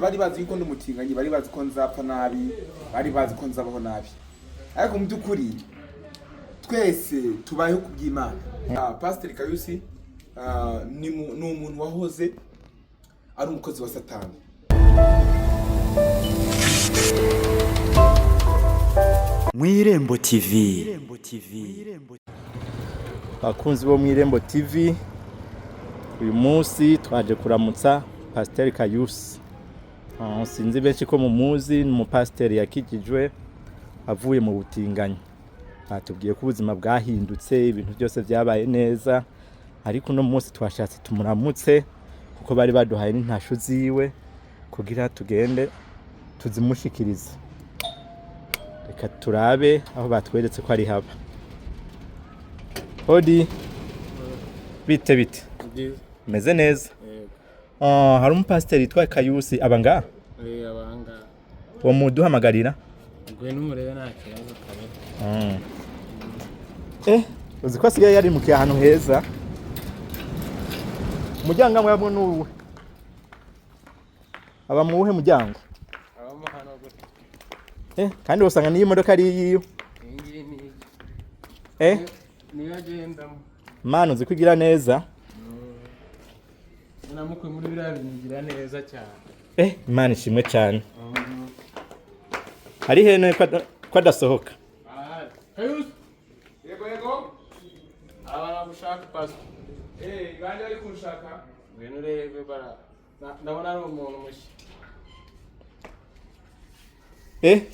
Bari bazi yuko ndi umutinganyi, bari bazi ko nzapfa nabi, bari bazi ko nzabaho nabi, ariko mu by'ukuri twese tubayeho ku bw'Imana. Pasiteri Kayusi ni umuntu wahoze ari umukozi wa Satani. Mu Irembo TV. Bakunzi bo mu Irembo TV, uyu munsi twaje kuramutsa Pasiteri Kayusi. Sinzi benshi ko mumuzi, ni umupasiteri yakijijwe avuye mu butinganyi. Batubwiye ko ubuzima bwahindutse, ibintu byose byabaye neza, ariko uno munsi twashatse tumuramutse kuko bari baduhaye n'intasho ziwe kugira tugende tuzimushikirize. Reka turabe aho batweretse ko ari haba. Hodi, bite bite? Byiza. Meze neza. Yego. Hari umupasiteri yitwa Kayusi aba ngaha? Abanga. Uwo muduhamagarira? Ngwino umurebe, nta kibazo kabiri. Uzi ko asigaye yarimukiye ahantu heza. Umuryango amwe amwe nuwuhe? Aba mu wuhe muryango? Abamo hano gutya. Kandi usanga niyo modoka ari iyiwe. Iyi ngiyi ni niyo agendamo. Mana, uzi ko igira neza. Namukwe muri biriya bintu igira neza cyane. Imana ishimwe cyane. Ari hene ko adasohoka? Arahari. Kayusi. Yego, yego. Aba baragushaka, pastor. Bande bari kunshaka? Ngwino urebe, bara ndabona ari umuntu mushya.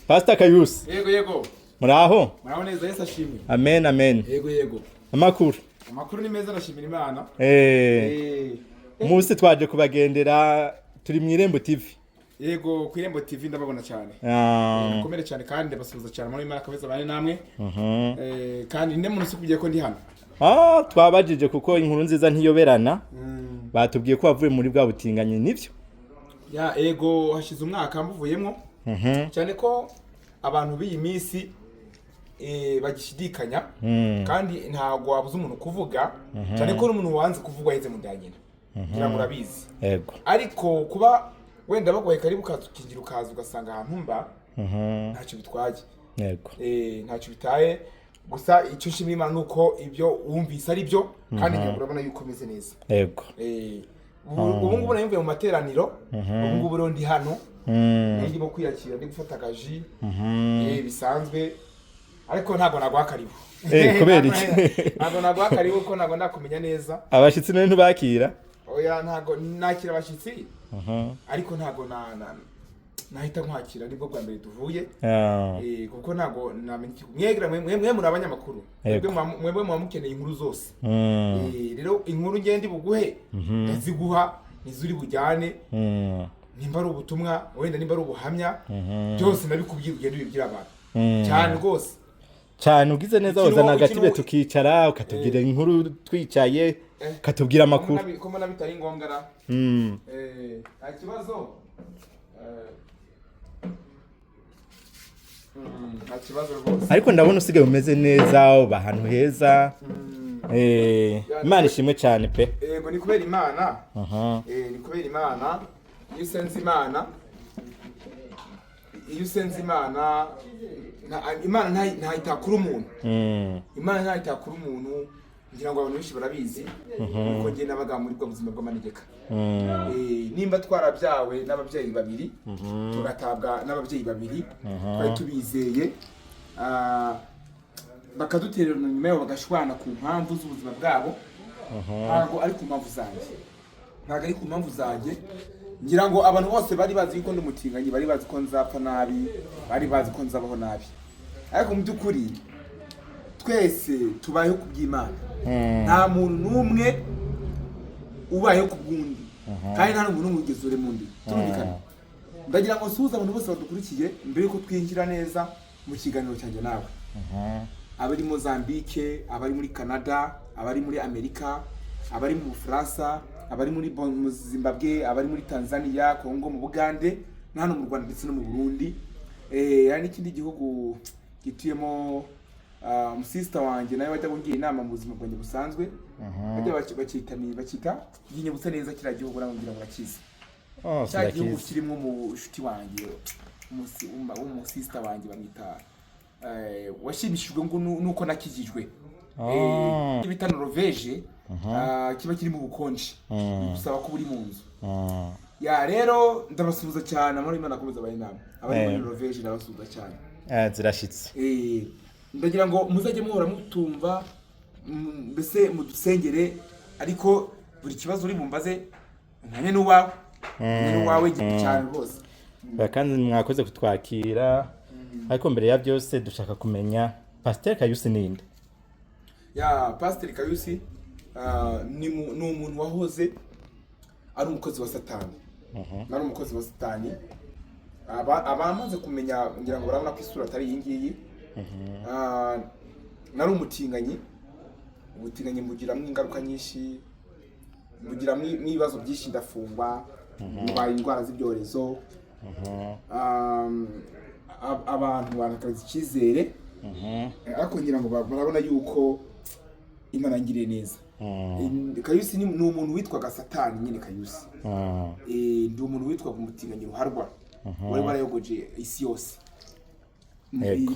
Pastor Kayusi. Yego, yego. Muraho? Muraho neza, Yesu ashimwe. Amen, amen. Yego, yego. Amakuru? Amakuru ni meza, ndashimira Imana. Munsi twaje kubagendera, turi mu Irembo TV. Yego, ku Irembo TV ndababona cyane. Mukomere cyane kandi ndabasuhuza cyane muri Imana, akomeza abane namwe. Kandi nde muntu usikubiye ko ndi hano? Twabajije kuko inkuru nziza ntiyoberana. Batubwiye ko wavuye muri bwa butinganyi, nivyo? Ya, ego, hashize umwaka muvuyemo. Cyane ko abantu b'iyi minsi bagishidikanya, kandi ntabwo wabuza umuntu kuvuga, cyane ko n'umuntu wanze kuvugwa aheze mu nda ya nyina, ngira ngo urabizi. Yego. Ariko kuba wenda baguhaye karibu ukaza ukinjira, ukaza ugasanga ahantu mba, ntacyo bitwaye. Ntacyo bitaye. Gusa icyo nshimira Imana ni uko ibyo wumvise ari byo, kandi ngira ngo urabona yuko umeze neza. Ubu ngubu nari mvuye mu materaniro, ubu ngubu rero ndi hano. Nari ndimo kwiyakira, ndi gufata akaji bisanzwe, ariko ntabwo naguha karibu. Kubera iki? Ntabwo naguha karibu kuko ntabwo ndakumenya neza. Abashitsi none ntubakira? Oya, ntabwo nakira abashyitsi, ariko ntabwo nahita nkwakira, nibwo bwa mbere duhuye. Kuko ntabwo namenya mwegira mwe muri abanyamakuru. Mwebwe muba mukeneye inkuru zose. Rero inkuru ngende buguhe ndaziguha, nizuri bujyane. Nimba ari ubutumwa, wenda nimba ari ubuhamya, byose ndabikubwira, ugende ubibwira abantu. Cyane rwose. Cyane, ugize neza. Wazana agatibe tukicara, ukatubwira inkuru twicaye, ukatubwira amakuru. Ko mbona bitari ngombwa ra? Nta kibazo. Nta kibazo rwose. Ariko ndabona usigaye umeze neza, uba ahantu heza. Imana ishimwe cyane pe. Yego, ni kubera Imana. Ni kubera Imana. Iyo usenze Imana, iyo usenze Imana, Imana ntayitakura umuntu. Imana ntayitakura umuntu. Ngira ngo abantu benshi barabizi kuko njye nabaga muri bwo buzima bw'amanegeka. Nimba twarabyawe n'ababyeyi babiri, tugatabwa n'ababyeyi babiri twari tubizeye, bakadutererana, nyuma yaho bagashwana ku mpamvu z'ubuzima bwabo, ntabwo ari ku mpamvu zanjye, ntabwo ari ku mpamvu zanjye. Ngira ngo abantu bose bari bazi yuko ndi umutinganyi, bari bazi ko nzapfa nabi, bari bazi ko nzabaho nabi, ariko mu by'ukuri twese tubayeho ku bw'Imana. Nta muntu n'umwe ubayeho ku bw'undi, kandi nta n'umuntu n'umwe wigeze urema undi. Turumvikana? Ndagira ngo nsuhuze abantu bose badukurikiye mbere yuko twinjira neza mu kiganiro cyanjye nawe, abari Mozambique, abari muri Canada, abari muri Amerika, abari mu Bufaransa, abari muri mu Zimbabwe, abari muri Tanzania, Congo, mu Bugande, na hano mu Rwanda ndetse no mu Burundi. Hari n'ikindi gihugu gituyemo umusisita wanjye nawe wajya kungira inama mu buzima bwanjye busanzwe. Bajya bakita ni bakita yinyibutsa neza kiriya gihugu, nawe ngira ngo urakizi. Oh, Cya gihugu sindakizi. kirimo umushuti wanjye, w'umusista wanjye bamwita washimishijwe ngo nuko nakijijwe. Bita Norvege, kiba kirimo ubukonje, bigusaba kuba uri mu nzu. Ya, rero ndabasuhuza cyane, amahoro y'Imana akomeza abahe inama abari muri Norvege, ndabasuhuza cyane. Zirashitse. Ndagira ngo muzajye muhora mutumva, mbese mudusengere, ariko buri kibazo uri bumbaze, umwanya n'uwawe, umwanya n'uwawe cyane rwose. Kandi mwakoze kutwakira, ariko mbere ya byose dushaka kumenya Pasiteri Kayusi ninde? Ya, Pasiteri Kayusi ni umuntu wahoze ari umukozi wa Satani, nari umukozi wa Satani. Abamaze kumenya ngira ngo barabona ko isura atari iyi ngiyi. Nari umutinganyi. Ubutinganyi mbugiramo ingaruka nyinshi, mbugiramo ibibazo byinshi, ndafungwa, ndwaye indwara z'ibyorezo. Abantu banakaza icyizere, ariko ngira ngo barabona yuko Imana yangiriye neza. Kayusi ni umuntu witwaga Satani nyine, Kayusi. Ndi umuntu witwaga umutinganyi ruharwa wari warayogoje isi yose.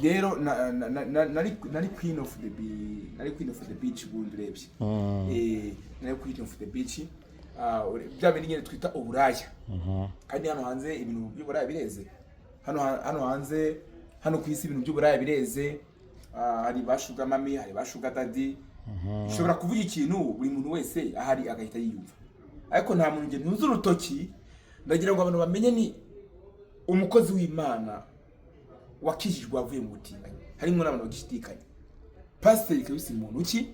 Rero nari queen of the beach ubundi urebye. Nari queen of the beach. Bya bindi nyine twita uburaya. Kandi hano hanze ibintu by'uburaya bireze. Hano hanze, hano ku isi, ibintu by'uburaya bireze. Hari ba sugar mummy, hari ba sugar daddy. Ushobora kuvuga ikintu buri muntu wese ahari agahita yiyumva, ariko nta muntu njye ntuzi urutoki. Ndagira ngo abantu bamenye ni umukozi w'Imana wakijijwe, wavuye mu butinganyi. Harimo n'abantu bagishidikanya: Pasiteri Kayusi muntu ki?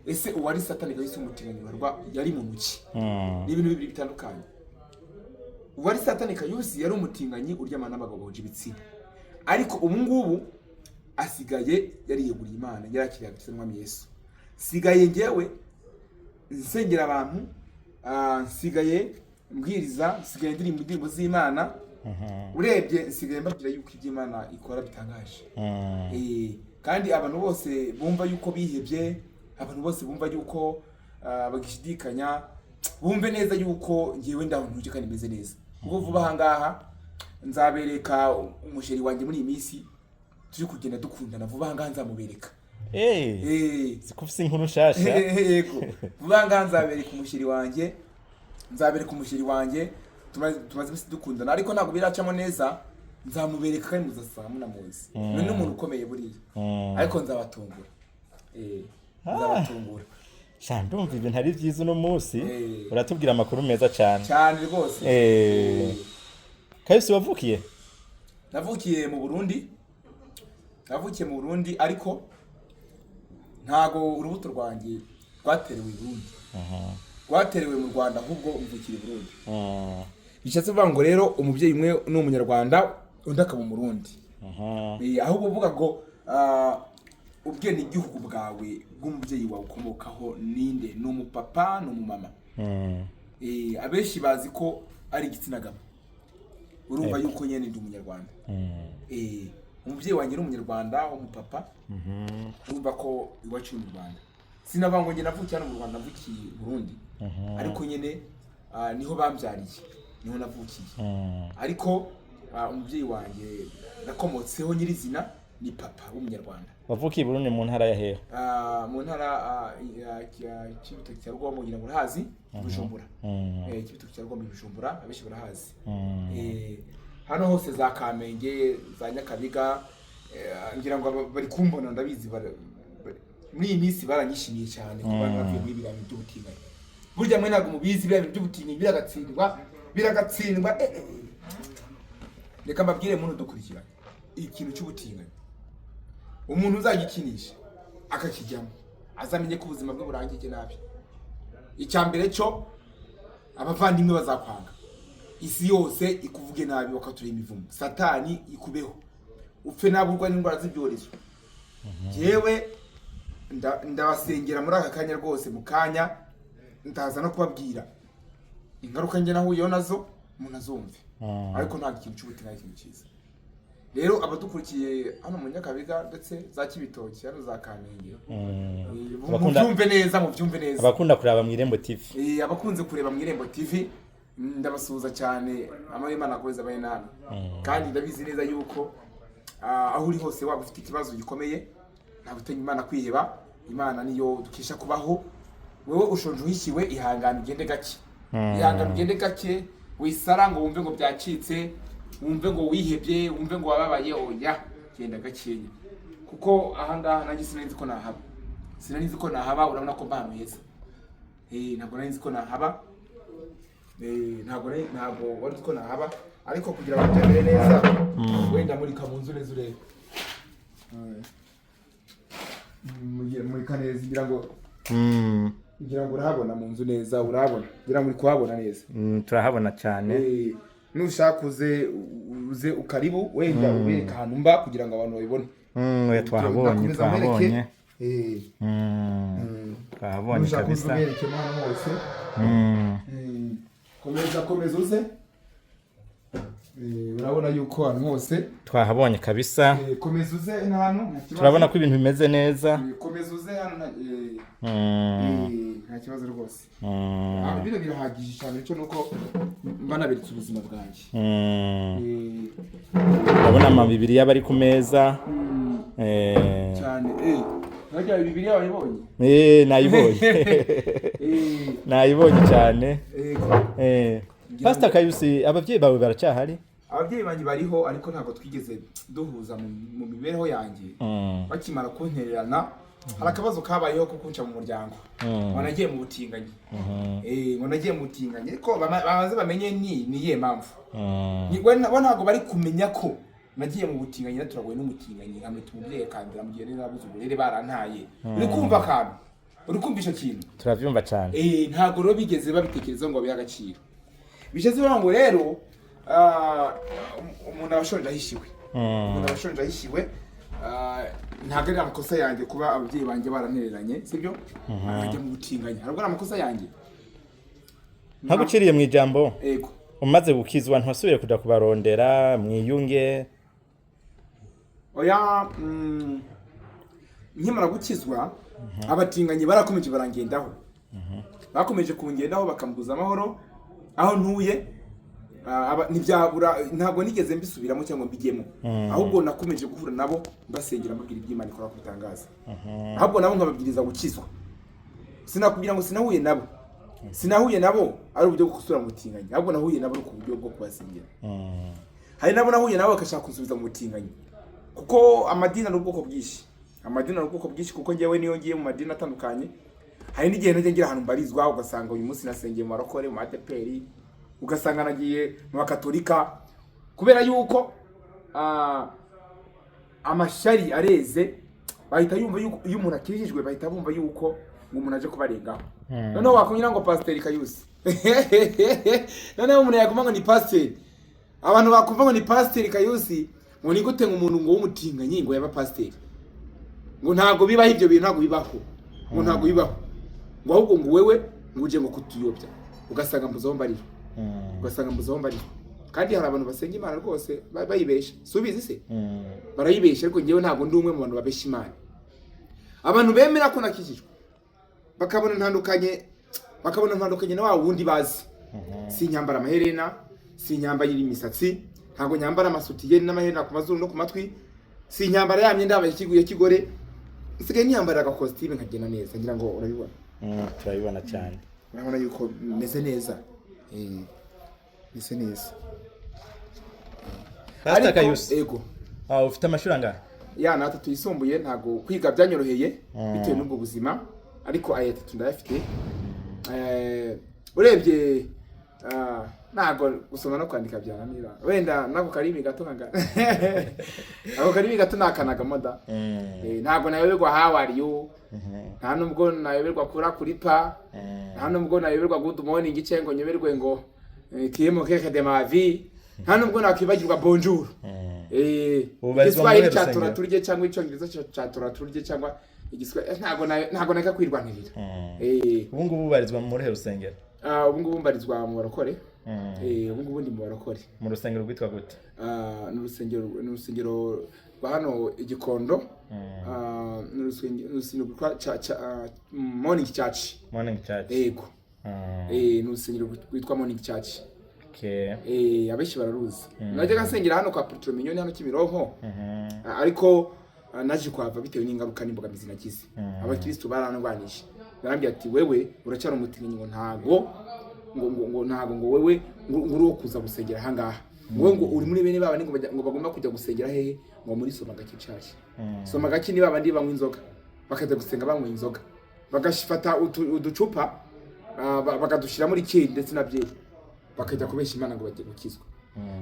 Ese uwari Satani Kayusi umutinganyi barwa yari muntu ki? Ni ibintu bibiri bitandukanye. Uwari Satani Kayusi yari umutinganyi uryamana n'abagabo bahuje ibitsina, ariko ubu ngubu asigaye yariyeguriye Imana, yarakiriye agakiza n'Umwami Yesu. Sigaye ngewe nsengera abantu, nsigaye mbwiriza, nsigaye ndirimba indirimbo z'Imana. Urebye nsigaye mbabwira yuko ibyo Imana ikora bitangaje. Kandi abantu bose bumva yuko bihebye, abantu bose bumva yuko bagishidikanya, bumve neza yuko ngewe ndaho ntuje kandi meze neza, kuko vuba aha ngaha nzabereka umusheri wanjye. Muri iyi minsi turi kugenda dukundana, vuba aha ngaha nzamubereka. Siko ufise inkuru nshasha. Yego, vuba aha ngaha nzabereka umusheri wanjye, nzabereka umusheri wanjye. Tumaze iminsi dukundana, ariko ntabwo biracamo neza. Nzamubereka kandi muzasanga munamuzi. Ni n'umuntu ukomeye buriya, ariko nzabatungura. Nzabatungura. Sha, ndumva ibintu ari byiza uno munsi. Uratubwira amakuru meza cyane. Cyane rwose. Kayusi, wavukiye? Navukiye mu Burundi, navukiye mu Burundi, ariko ntago urubuto rwanjye rwaterewe i Burundi, rwaterewe mu Rwanda, ahubwo mvukira i Burundi. Bishatse kuvuga ngo rero umubyeyi umwe ni Umunyarwanda, undi akaba Umurundi. Ahubwo uvuga ngo ubwenegihugu bwawe bw'umubyeyi wawe ukomokaho ninde? Ni umupapa, ni umumama? Abenshi bazi ko ari igitsina gabo. Urumva yuko nyine ndi Umunyarwanda. Umubyeyi wanjye ni Umunyarwanda w'umupapa. Urumva ko iwacu ni mu Rwanda. Sinavuga ngo njye navukiye hano mu Rwanda, navukiye i Burundi, ariko nyine niho bambyariye, niho navukiye. Ariko umubyeyi wanjye nakomotseho nyirizina ni papa w'Umunyarwanda. Wavukiye i Burundi mu ntara ya hehe? Mu ntara ya Cibitoke cya Rugombo, ngira ngo urahazi, Bujumbura. Cibitoke cya Rugombo i Bujumbura, abenshi barahazi. Hano hose za Kamenge, za Nyakabiga, ngira ngo bari kumbona, ndabizi, muri iyi minsi baranyishimiye cyane kuba navuye muri biriya bintu by'ubutinganyi. Burya mwe ntabwo mubizi, biriya bintu by'ubutinganyi biragatsindwa, biragatsindwa. Reka mbabwire muntu dukurikiranye, ikintu cy'ubutinganyi, umuntu uzagikinisha akakijyamo azamenye ko ubuzima bwe burangije nabi. Icya mbere cyo, abavandimwe bazakwanga, isi yose ikuvuge nabi, bakatura imivumo, Satani ikubeho, upfe nabi, urwaye n'indwara z'ibyorezo. Jewe ndabasengera muri aka kanya rwose. Mu kanya ndaza no kubabwira ingaruka njye nahuyeho nazo, umuntu azumve. Ariko ntabwo ikintu cy'ubutinganyi ari ikintu cyiza. Rero abadukurikiye hano mu Nyakabiga ndetse za Kibitoki, hano za Kamenge, mubyumve neza, mubyumve neza. Abakunda kuraba mu Irembo TV. Abakunze kureba mu Irembo TV. Ndabasuhuza cyane. Amahoro y'Imana akomeza abaye namwe. Kandi ndabizi neza yuko aho uri hose, waba ufite ikibazo gikomeye, ntabwo utinya Imana kwiheba. Imana niyo dukesha kubaho. Wewe ushonje uhishiwe, ihangane ugende gake, ihangane ugende gake. Wisara ngo wumve ngo byacitse, wumve ngo wihebye, wumve ngo wababaye. Oya, genda gakeya, kuko ahangaha nanjye sinari nzi ko nahaba, sinari nzi ko nahaba. Urabona ko mba ahantu heza. Ntabwo nari nzi ko nahaba. Ntabwo wari uzi ko nahaba, ariko kugira ngo byemere neza, wenda murika mu nzu neza urebe. Murika neza, ngira ngo urahabona mu nzu neza, urahabona, ngira ngo uri kuhabona neza. Turahabona cyane. Nushaka uze ukaribu, wenda ubereka ahantu mba kugira ngo abantu babibone. Oya, twahabonye. Ndakomeza nkwereke. Twahabonye. Twahabonye Nushaka uze kabisa. uberekemo hano hose. Komeza, komeza uze. Urabona yuko ahantu hose Twahabonye kabisa. Komeza uze hano, nta kibazo. Turabona ko ibintu bimeze neza. Komeza uze hano, nta kibazo rwose. Bino birahagije cyane, cyo nuko mba naberetse ubuzima bwanjye. Urabona amabibiriya bari ku meza. Cyane, ntajya Bibiliya wayibonye? Nayibonye. Nayibonye cyane. Pastor Kayusi, ababyeyi bawe baracyahari? Ababyeyi banjye bariho, ariko ntabwo twigeze duhuza mu mibereho yanjye. Bakimara kuntererana, hari akabazo kabayeho ko kunca mu muryango, ngo nagiye mu butinganyi. Ngo nagiye mu butinganyi, ariko babanze bamenye ni iyihe mpamvu. Bo ntabwo bari kumenya ko nagiye mu butinganyi, naturaguwe n'umutinganyi, nkamwita umubyeyi akandira mu gihe nari narabuze uburere, barantaye. Uri kumva akantu? Uri kumva icyo kintu? Turabyumva cyane. Ntabwo rero bigeze babitekerezaho ngo babihe agaciro. Bishatse kuvuga ngo rero umuntu aba ashonje ahishiwe. Umuntu aba ashonje ahishiwe. Ntabwo ari amakosa yanjye kuba ababyeyi banjye barantereranye, sibyo, nkajya mu butinganyi. Ntabwo ari amakosa yanjye. Ntaguciriye mu ijambo. Ego. Umaze gukizwa, ntiwasubire kuja kubarondera mwiyunge? Oya, nkimara gukizwa, abatinganyi barakomeje barangendaho, bakomeje kungendaho, bakambuza amahoro aho ntuye. Ntibyabura, ntabwo nigeze mbisubiramo cyangwa mbijyemo, ahubwo nakomeje guhura nabo, mbasengera, mbabwira iby'Imana ikora ku bitangaza, ahubwo nabo nkababwiriza gukizwa. Sinakubwira ngo sinahuye nabo, sinahuye nabo ari uburyo bwo gusubira mu butinganyi, ahubwo nahuye nabo ari ku buryo bwo kubasengera. Hari nabo nahuye nabo bagashaka kunsubiza mu butinganyi, kuko amadini ari ubwoko bwinshi, amadini ari ubwoko bwinshi. Kuko njyewe niyo ngiye mu madini atandukanye, hari n'igihe najya ngira ahantu mbarizwa, ugasanga uyu munsi nasengeye mu barokore, mu ADEPR, ugasanga nagiye mu bakatolika, kubera yuko amashyari areze. Bahita yumva yuko iyo umuntu akijijwe, bahita bumva yuko ngo umuntu aje kubarengaho. Noneho wakongera ngo Pasiteri Kayusi, noneho umuntu yaguma ngo ni pasiteri, abantu bakumva ngo ni Pasiteri Kayusi, ngo ni gute ngo umuntu ngo w'umutinganyi ngo yaba pasiteri, ngo ntabwo bibaho, ibyo bintu ntabwo bibaho, ngo ntabwo bibaho, ngo ahubwo ngo wewe ngo uje ngo kutuyobya. Ugasanga mbuze aho mbarira, ugasanga mbuze aho mbarira. Kandi hari abantu basenga Imana rwose bayibesha, si ubizi se? Barayibesha, ariko njyewe ntabwo ndi umwe mu bantu babesha Imana. Abantu bemera ko nakijijwe, bakabona ntandukanye na wa wundi bazi. Sinyambara amaherena, sinyambaye imisatsi, ntabwo nyambara amasutiye n'amaherena ku mazuru no ku matwi, sinyambara ya myenda yabaye ya kigore. Nsigaye niyambara agakositime nkagenda neza. Ngira ngo urabibona. Turabibona cyane. Urabona yuko meze neza. Meze neza. Pastor Ariko- Kayusi. Ego. Ufite amashuri angahe? Ya, ni atatu yisumbuye. Ntabwo kwiga byanyoroheye bitewe n'ubwo buzima, ariko aya atatu ndayafite. Urebye ntabwo gusoma no kwandika byananira, wenda nako karimi gato nkaga ako karimi gato nakanagamo da. Ntabwo nayoberwa "How are you?", nta nubwo nayoberwa kura kuri pa, nta nubwo nayoberwa "Good morning" cyangwa ngo nyoberwe ngo "Kiyemo keke de ma vie", nta nubwo nakwibagirwa "Bonjour". Ubarizwa Igiswahili muri cya rusengero? tura turye, cyangwa Icyongereza cya tura turye, cyangwa Igiswahili, ntabwo neka kwirwanirira. Ubu ngubu ubarizwa muri he rusengero? Ubu ngubu mbarizwa mu barokore. Ubu ngubu ndi mu barokore. Mu rusengero rwitwa gute? Ni urusengero rwa hano i Gikondo. Ni urusengero rwitwa Morning Church. Morning Church. Yego. Ni urusengero rwitwa Morning Church. Okay. Abenshi bararuzi. Najyaga nsengera hano kwa Petro Mignone hano Kimironko. Ariko naje kuhava bitewe n'ingaruka n'imbogamizi nagize. Abakristo barandwanije, barambwira ati wewe uracyari umutinganyi, ngo ntago ngo ntago ngo wewe ngo uri uwo kuza gusengera ahangaha, ngo ngo uri muri bene baba ngo ngo bagomba kujya gusengera hehe, ngo muri Soma Gake Church. Soma Gake ni babandi banywa inzoga, bakajya gusenga banywa inzoga, bagafata uducupa bakadushyira muri keri ndetse na byeri, bakajya kubeshya Imana ngo bagiye gukizwa.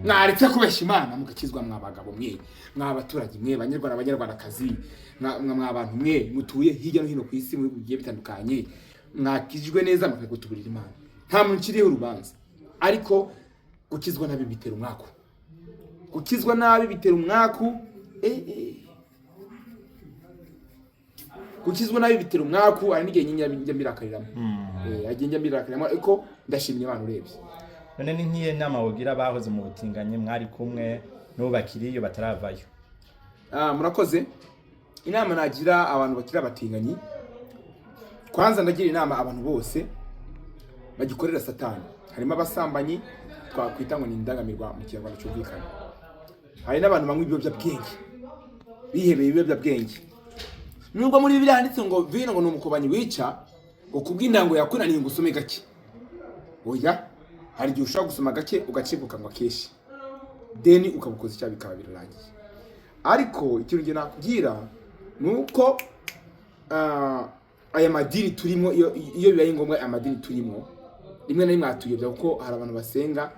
Mwaretse kubeshya Imana mugakizwa, mwa bagabo mwe, mwa baturage mwe, banyarwanda, banyarwandakazi, mwa bantu mwe mutuye hirya no hino ku isi mu bihugu bigiye bitandukanye, mwakijwe neza mukwiye kutuburira Imana. Nta muntu ukiriho urubanza, ariko gukizwa nabi bitera umwaku, gukizwa nabi bitera umwaku. Gukizwa nabi bitera umwaku. Hari n'igihe nyine njya mbirakariramo. Agiye njya mbirakariramo, ariko ndashimye Imana urebye. None ni nk'iyo nama wogira bahoze mu butinganyi mwari kumwe n'ubu bakiriyo bataravayo? Murakoze. Inama nagira abantu bakiri abatinganyi, kwanza ndagira inama abantu bose bagikorera Satani, harimo abasambanyi twakwita ngo ni indangamirwa mu Kinyarwanda cyumvikana, hari n'abantu banywa ibiyobyabwenge, bihebeye ibiyobyabwenge. Nubwo muri Bibiliya handitse ngo vino ngo ni umukobanyi wica, ngo kubw'intango yakunaniye ngo usome gake, oya, hari igihe ushobora gusoma gake ugacibwa ukanywa kenshi, deni ukabukoza icyaha bikaba birarangiye. Ariko ikintu njye nakubwira ni uko aya madini turimo, iyo bibaye ngombwa, aya madini turimo rimwe na rimwe atuyobya, kuko hari abantu basenga,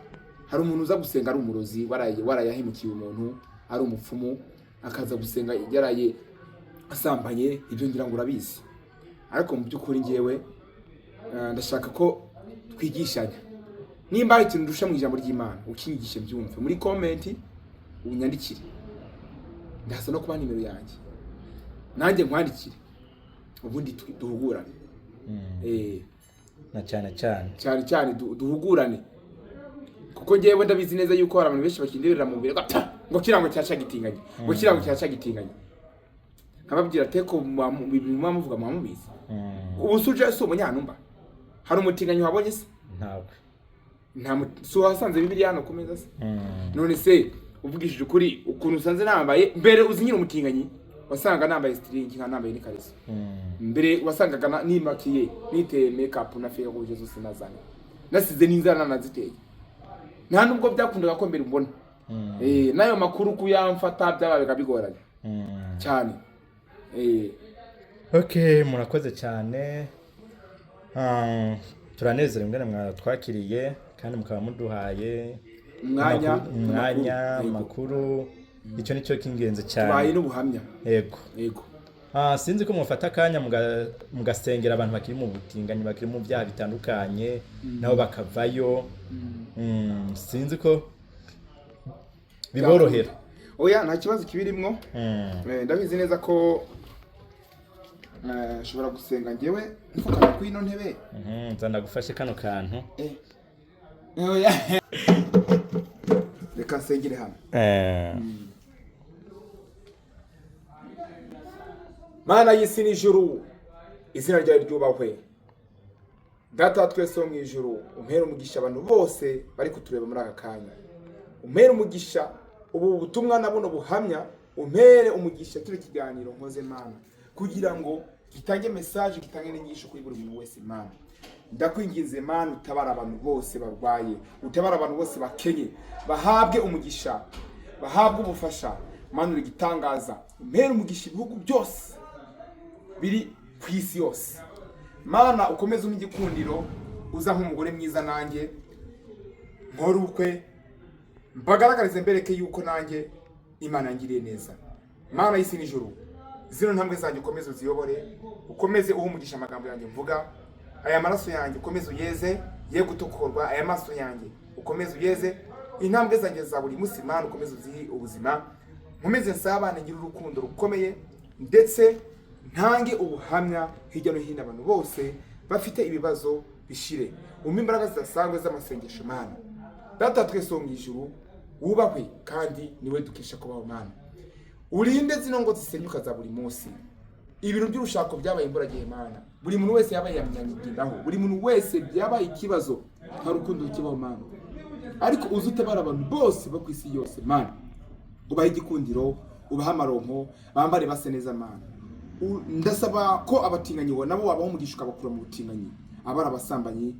hari umuntu uza gusenga ari umurozi, waraye warayahemukiye umuntu, ari umupfumu, akaza gusenga yaraye asambanye. Ibyo ngira ngo urabizi. Ariko mu by'ukuri ngewe ndashaka ko twigishanya. Nimba hari ikintu ndusha mu ijambo ry'Imana, ukinyigishe mbyumve muri comment, unyandikire, ndaza no kuba nimero yanjye, nanjye nkwandikire, ubundi duhugurane. Na cyane cyane. Cyane cyane duhugurane, kuko ngewe ndabizi neza yuko hari abantu benshi bakindirira mu mubiri ngo "Ta! Ngo kirango cyaca gitinganye, ngo kirango cyaca gitinganye." Nkababwira teko ibintu muba muvuga muba mubizi. Ubu suje si umunyantumba, hari umutinganyi wabonye se? Ntawe. Nta si wasanze Bibiliya hano ku meza se? None se uvugishije ukuri, ukuntu usanze nambaye mbere, uzi nyine umutinganyi wasanga nambaye string, nka nambaye n'ikariso. Mbere wasangaga nimakiye, niteye make up na feu rouge zose nazanye, nasize n'inzara nanaziteye. Nta nubwo byakundaga ko mbere mbona n'ayo makuru kuyamfata byabaga bigoranye cyane. Okay, murakoze cyane. Turanezerewe ingene mwatwakiriye kandi mukaba muduhaye umwanya. Umwanya. Amakuru. Yego. Amakuru, icyo nicyo cy'ingenzi Tubaye cyane. n'ubuhamya. Yego. Yego. Sinzi ko mufata akanya mugasengera abantu bakiri mu butinganyi, bakiri mu byaha bitandukanye, nabo bakavayo. Sinzi ko biborohera. Oya, nta kibazo kibirimwo. Ndabizi neza ko nshobora gusenga njyewe mfukama kuri ino ntebe. Nza ndagufashe kano kantu. Oya. Reka nsengere hano. Mana y'isi n'ijuru, izina ryawe ryubahwe. Data wa twese wo mu ijuru, umpere umugisha abantu bose bari kutureba muri aka kanya, umpere umugisha ubu butumwa na buno buhamya, umpere umugisha kino kiganiro nkoze, Mana, kugira ngo gitange message, gitange n'inyigisho kuri buri muntu wese. Mana, ndakwinginze, Mana, utabara abantu bose barwaye, utabara abantu bose bakenye, bahabwe umugisha, bahabwe ubufasha. Mana, uri igitangaza. Umpere umugisha ibihugu byose biri ku isi yose. Mana, ukomeze umpe igikundiro, uza nk'umugore mwiza, nanjye nkore ubukwe, mbagaragarize, mbereke yuko nanjye Imana yangiriye neza. Mana y'isi n'ijuru, zino ntambwe zanjye ukomeze uziyobore, ukomeze uhe umugisha amagambo yanjye mvuga. Aya maraso yanjye ukomeze uyeze ye gutokorwa, aya maso yanjye ukomeze uyeze, intambwe zanjye za buri munsi, Mana, ukomeze uzihe ubuzima, nkomeze nsabane, ngire urukundo rukomeye, ndetse ntange ubuhamya hirya no hino, abantu bose bafite ibibazo bishire. Umpe imbaraga zidasanzwe z'amasengesho. Mana Data twese wo mu ijuru, wubahwe kandi niwe dukesha kubaho. Mana, urinde zino ngo zisenyuka za buri munsi. Ibintu by'urushako byabaye imburagihe. Mana, buri muntu wese yabaye yamyanyigendaho, buri muntu wese byabaye ikibazo, nta rukundo rukibaho. Mana. Ariko uzi utabara abantu bose bo ku isi yose, Mana, ubahe igikundiro, ubahe amaronko, bambare base neza, Mana. Ndasaba ko abatinganyi nabo wabaha umugisha, ukabakura mu butinganyi, abari abasambanyi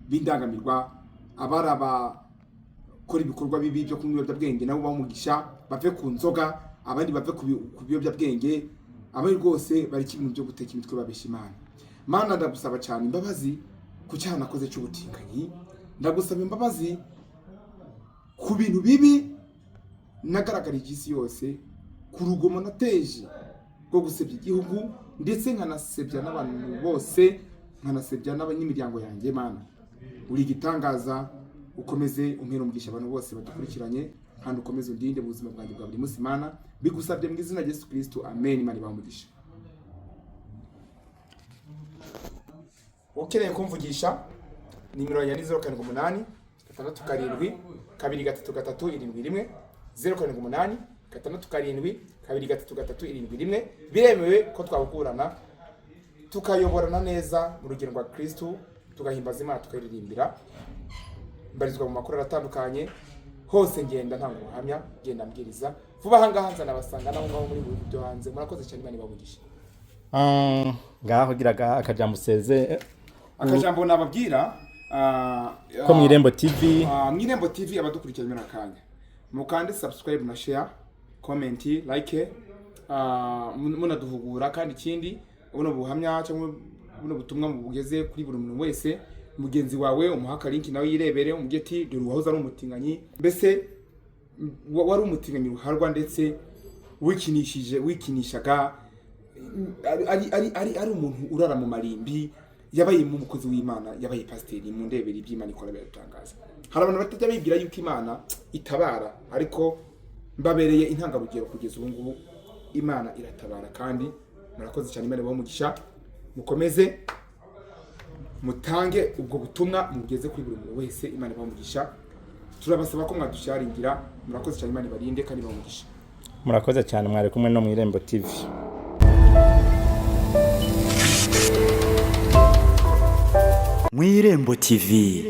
b'indangamirwa, abari abakora ibikorwa bibi byo kunywa ibiyobyabwenge, nabo baha umugisha bave ku nzoga, abandi bave ku biyobyabwenge, abandi rwose bareke ibintu byo guteka imitwe babeshya Imana. Mana, ndagusaba cyane imbabazi ku cyaha nakoze cy'ubutinganyi. Ndagusaba imbabazi ku bintu bibi nagaragarije isi yose, ku rugomo nateje rwo gusebya igihugu, ndetse nkanasebya n'abantu bose, nkanasebya n'imiryango yanjye. Mana, uri igitangaza, ukomeze umpere umugisha abantu bose badukurikiranye, kandi ukomeze undinde mu buzima bwanjye bwa buri munsi. Mana, bigusabye mu izina rya Yesu Kristo, amen. Imana ibahe umugisha. Ukeneye kumvugisha, nimero yanjye ni 0786723371, 0786723371. Biremewe ko twahukurana, tukayoborana neza mu rugendo rwa Kristu, tugahimbaza Imana, tukayiririmbira. Mbarizwa mu makorali atandukanye hose, ngenda ntanga ubuhamya, ngenda mbwiriza. Vuba aha ngaha nzanabasanga naho ngaho muri bihugu byo hanze. Murakoze cyane, Imana ibahe. Ngaho gira akajambo useze. Akajambo nababwira ko mu Irembo TV. Mu Irembo TV, abadukurikiranye muri akanya, mukande subscribe na share, comment, like, munaduhugura. Kandi ikindi, buno buhamya cyangwa buno butumwa bugeze kuri buri muntu wese. Mugenzi wawe umuha akalinki nawe yirebere, umubwire ati: "Dore uwahoze ari umutinganyi." Mbese wari umutinganyi ruharwa, ndetse wikinishije, wikinishaga, ari umuntu urara mu marimbi, yabaye umukozi w'Imana, yabaye pasiteri. Mu ndebere iby'Imana ikora biratangaza. Hari abantu batajya bibwira yuko Imana itabara, ariko mbabereye intangarugero kugeza ubu ngubu. Imana iratabara. Kandi murakoze cyane, Imana ibahe umugisha. Mukomeze mutange ubwo butumwa, mugeze kuri buri muntu wese. Imana ibahe umugisha. Turabasaba ko mwadusharingira. Murakoze cyane, Imana ibarinde kandi ibahe umugisha. Murakoze cyane, mwari kumwe no mu Irembo TV. Mu Irembo TV.